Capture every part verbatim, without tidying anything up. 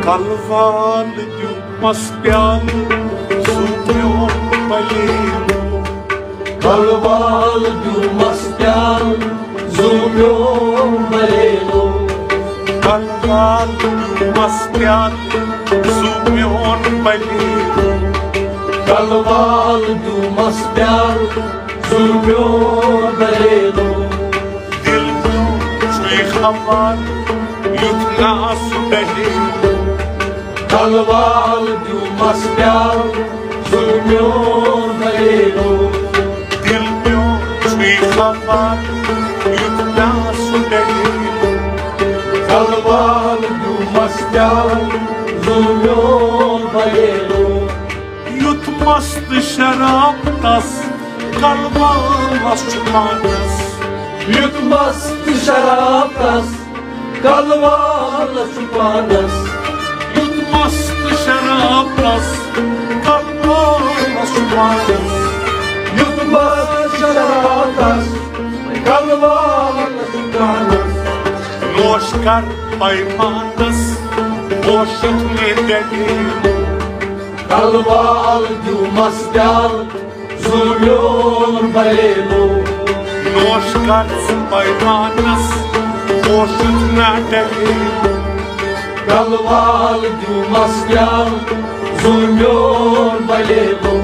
کلہٕ وال دیُمس پیالہٕ، سُہ میون بلیلو۔ کلہٕ وال دیُمس پیالہٕ، سُہ میون بلیلو۔ کلہٕ وال دیُمس پیالہٕ، سُہ میون بلیلو۔ کلہٕ وال دیُمس پیالہٕ، سُہ میون بلیلو۔ دِل میون چھُے حوالہٕ، یُتھ ناو سُہ بلیلو۔ کلہٕ وال دیُمس پیالہٕ، سُہ میون بلیلو۔ دِل میون چھُے حوالہٕ، یُتھ ناو سُہ بلیلو۔ کلہٕ وال دیُمس پیالہٕ، سُہ میون بلیلو۔ یُتھ مست شراب تس، کلہٕ والس چھُ پانس۔ یُتھ مست شراب تس، کلہٕ والس چھُ پانس۔ یُتھ مست شراب تس، کلہٕ والس چھُ پانس۔ یُتھ مست شراب تس، کلہٕ والس چھُ پانس۔ نوش کر پیمانس، ہوشت مےٚ دلیل۔ کلہٕ وال دیُمس پیالہٕ، سُہ میون بلیلو۔ نوش کر ژٕ پیمانس، ہوشت مےٚ دلیل۔ کلہٕ وال دیُمس پیالہٕ، سُہ میون بلیلو۔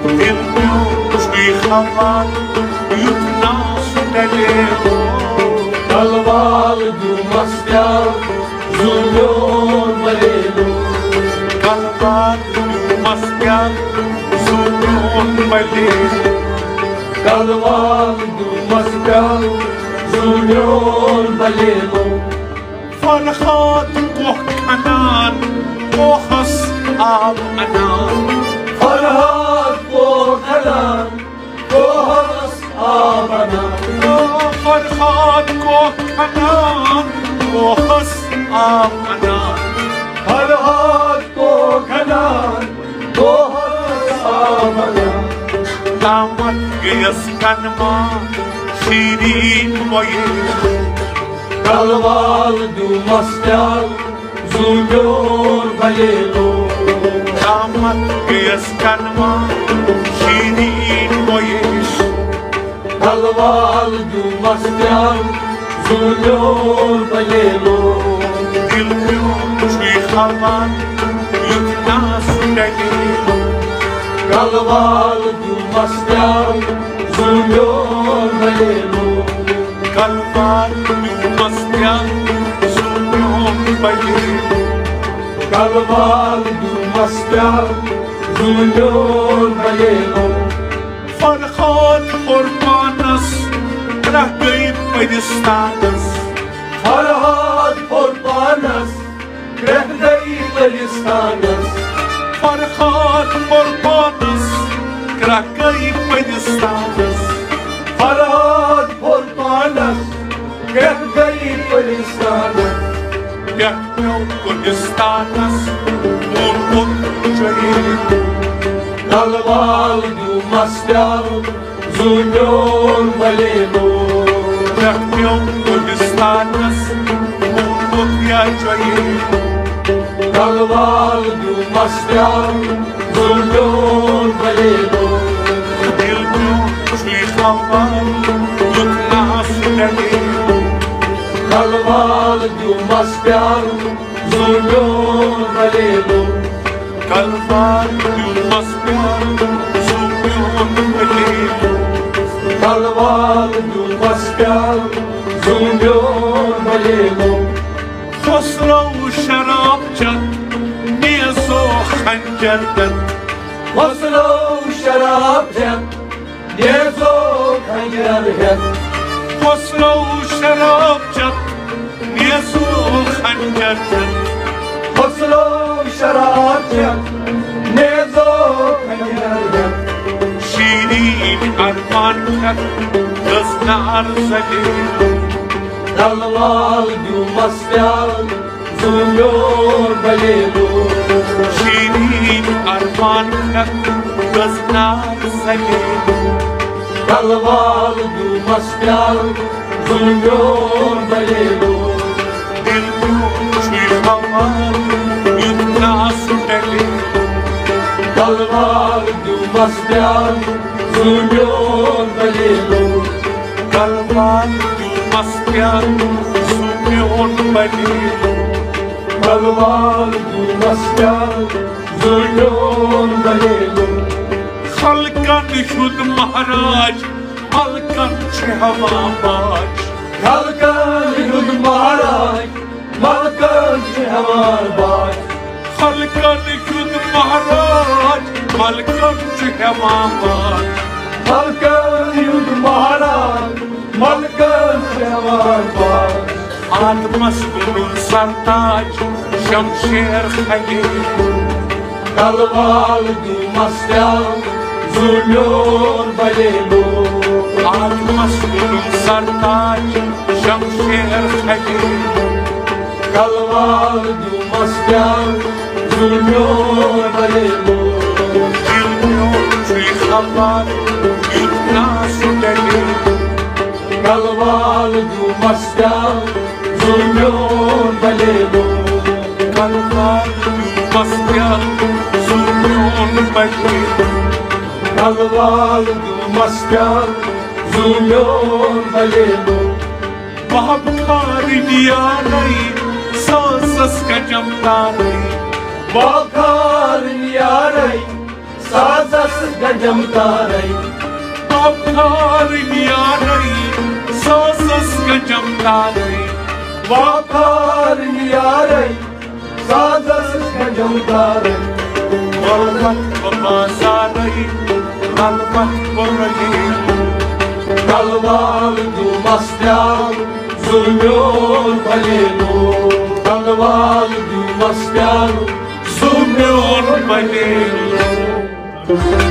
دِل میون چھُے حوالہٕ، یُتھ ناو سُہ بلیلو۔ کلہٕ وال دیُمس پیالہٕ، سُہ میون بلیلو۔ کلہٕ وال دیُمس پیالہٕ، سُہ میون بلیلو۔ کلہٕ وال دیُمس پیالہٕ، سُہ میون بلیلو۔ فرہاد کوہ کھنان، کوہس آب انان۔ فرہاد کوہ کھنان، کوہس آب انان۔ فرہاد کوہ کھنان، کوہس آب انان۔ فرہاد کوہ کھنان، کوہس آب انان۔ تامتھ گٔیس کنہٕ ما شیرین وۄیل۔ کلہٕ وال دیُمس پیالہٕ، سُہ میون بلیلو۔ تامتھ گٔیس کنہٕ ما شیرین وۄیل۔ کلہٕ وال دیُمس پیالہٕ، سُہ میون بلیلو۔ دِل میون چھُے حوالہٕ، یُتھ ناو سُہ بلیلو۔ کلہٕ وال دیُمس پیالہٕ، سُہ میون بلیلو۔ کلہٕ وال دیُمس پیالہٕ، سُہ میون بلیلو۔ کلہٕ وال دیُمس پیالہٕ، سُہ میون بلیلو۔ فرہاد پوٚر پانس، کرٛکھ گٔے پٔرِستانس۔ فرہاد پوٚر پانس، کرٛکھ گٔے پٔرِستانس۔ فرہاد پوٚر پانس، کرٛکھ گٔے پٔرِستانس۔ فرہاد پوٚر پانس، کرٛکھ گٔے پٔرِستانس۔ پٮ۪ٹھ پیوٚو گُلِستانس، ووٚنمُت شہیٖد۔ کلہٕ وال دیُمس پیالہٕ، سُہ میون بلیلو۔ پٮ۪ٹھ پیوٚو گُلِستانس، ووٚنمُت یا شہیٖد۔ کلہٕ وال دیُمس پیالہٕ، سُہ میون بلیلو۔ دِل میون چھُے حوالہٕ، یُتھ ناو سُہ بلیلو۔ کلہٕ وال دیُمس پیالہٕ، سُہ میون بلیلو۔ کلہٕ وال دیُمس پیالہٕ، سُہ میون بلیلو۔ کلہٕ وال دیُمس پیالہٕ، سُہ میون بلیلو۔ خسرو شراب چٮ۪تھ، نیزو خنجر ہٮ۪تھ۔ خسرو شراب چٮ۪تھ، نیزو خنجر ہٮ۪تھ۔ خسرو شراب چٮ۪تھ، نیزو خنجر ہٮ۪تھ۔ خسرو شراب چٮ۪تھ، نیزو خنجر ہٮ۪تھ۔ شیرین ارمان ہٮ۪تھ، دٔز نار زلیل۔ کلہٕ وال دیُمس پیالہٕ، سُہ میون بلیلو۔ شیرین ارمان ہٮ۪تھ، دٔز نار زلیل۔ کلہٕ وال دیُمس پیالہٕ، سُہ میون بلیلو۔ دِل میون چھُے حوالہٕ، مستیان زوٗ میون بلیلو۔ کلوال دیُمس پیان زوٗ میون بلیلو۔ کلوال دیُمس پیان زوٗ میون بلیلو۔ خلقن ہُنٛد مہراج، ملکن چھُ ہٮ۪وان باج۔ خلقن ہُنٛد مہراج، ملکن چھُ ہٮ۪وان باج۔ خلقن ہُنٛد مہراج، ملکن چھُ ہٮ۪وان باج۔ خلقن ہُنٛد مہراج، ملکن چھُ ہٮ۪وان باج۔ آدمس کوٚرُن سرتاج، شمشیر خلیل۔ کلوال دیُمس پیان زوٗ میون بلیلو۔ آدمس کوٚرُن سرتاج، شمشیر خلیل۔ کلوال دیُمس پیان زوٗ میون بلیلو۔ دل میون چھُے خبر، یُتھ نا سُہ ڈلہِ۔ کلوال دیُمس پیان زوٗ میون بلیلو۔ کلوال دیُمس پیان زوٗ میون بلیلو۔ کلوال دیُمس پیان زوٗ میون بلیلو۔ بہب کھارٕنۍ یارے، سازس گجم تارے۔ بہب کھارٕنۍ یارے، سازس گجم تارے۔ بہب کھارٕنۍ یارے، سازس گجم تارے۔ بہب کھارٕنۍ یارے، سازس گجم تارے۔ غربت بہٕ بازارے، غربت بہٕ رہے۔ کلوال دیُمس پیان زوٗ میون بلیلو۔ کلوال دیُمس پیان زوٗ میون بلیلو۔